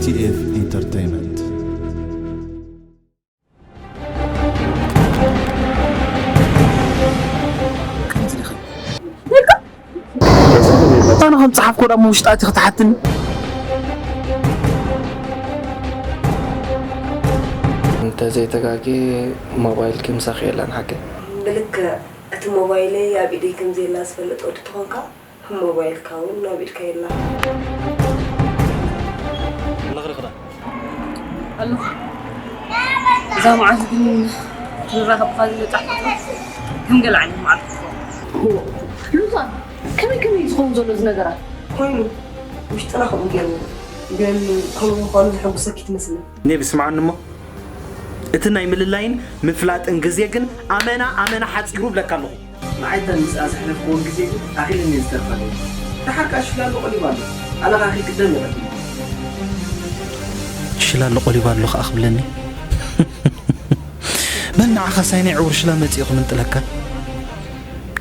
ቲ ኤፍ ኢንተርቴይመንት። ኣነ ከም ጸሓፍኩ ወደ ውሽጣት ክትሓትን። እንተዘይተጋጌ ሞባይልኪ ምሳኺ የላን ሓቀይ? ብልክዕ እቲ ሞባይለይ ኣብ ኢደይ ከምዘየላ ዝፈልጥ ወዲ ተኾንካ፣ ሞባይልካ እውን ኣብ ኢድካ የላ። ኣለኹ። እዛ መዓልቲ ግን ክንራኸብ ብኻ ዝመጣሕ ከም ገለ ዓይነት መዓልቲ ትኸውን። ሉዛ፣ ከመይ ከመይ እዩ ዝኸውን ዘሎ እዚ ነገራት? ኮይኑ ውሽጥና ከምኡ ገይሩ ግን ከምኡ ምዃኑ ዘሐጉሰኪ ትመስለኒ። ኔቭ ስምዓኒ እሞ፣ እቲ ናይ ምልላይን ምፍላጥን ግዜ ግን ኣመና ኣመና ሓጺሩ እብለካ ኣለኹ። ንዓይተን ምስኣ ዘሕለፍክወን ግዜ ኣኺሉኒ ዝተርፋለይ። ደሓር ከኣ ሽላሎ ቆሊባ ኣሎ። ኣለኻኺ ቅደም ይቐድም። ሽላሎ ቆሊባ ኣሎ ከኣ ክብለኒ? በል ንዓኻ ሳይናይ ዕውር ሽላ መጺኡ ክምንጥለካ።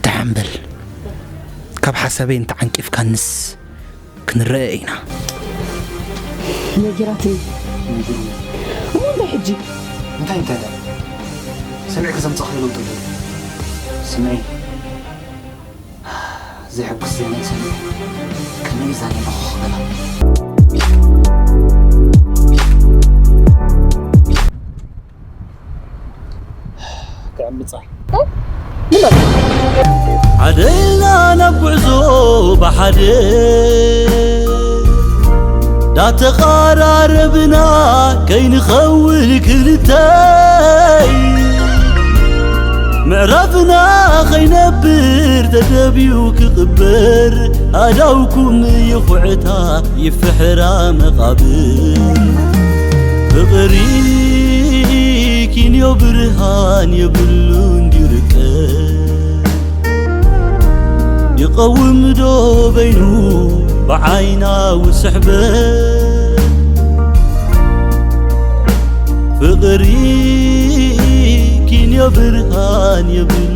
ደሓን በል። ካብ ሓሳበይ እንተዓንቂፍካንስ ክንረአ ኢና። ነጊራትኒ። እሞ እንታይ ሕጂ? እንታይ እንታይ ሰሚዕ ከዘምፅእ ክህሉ እንተሎ ስምዒ ዘይሕጉስ ዜና ይሰምዕ ከመይ ዛኒ ኣለኹ ክበላ ክዕምጻ ሓደ ኢልና ናብ ጉዕዞ ብሓደ ዳተቓራረብና ከይንኸውን ክልተይ ምዕራፍና ኸይነብር ተደብዩ ክቕበር ኣዳውኩም ይኹዕታ ይፍሕራ መቓብር ፍቕሪ ኪንዮ ብርሃን የብሉን ድዩ ርቀት ይቐውም ዶ በይኑ ብዓይናዊ ስሕበት ፍቕሪ ኪንዮ ብርሃን የብሉ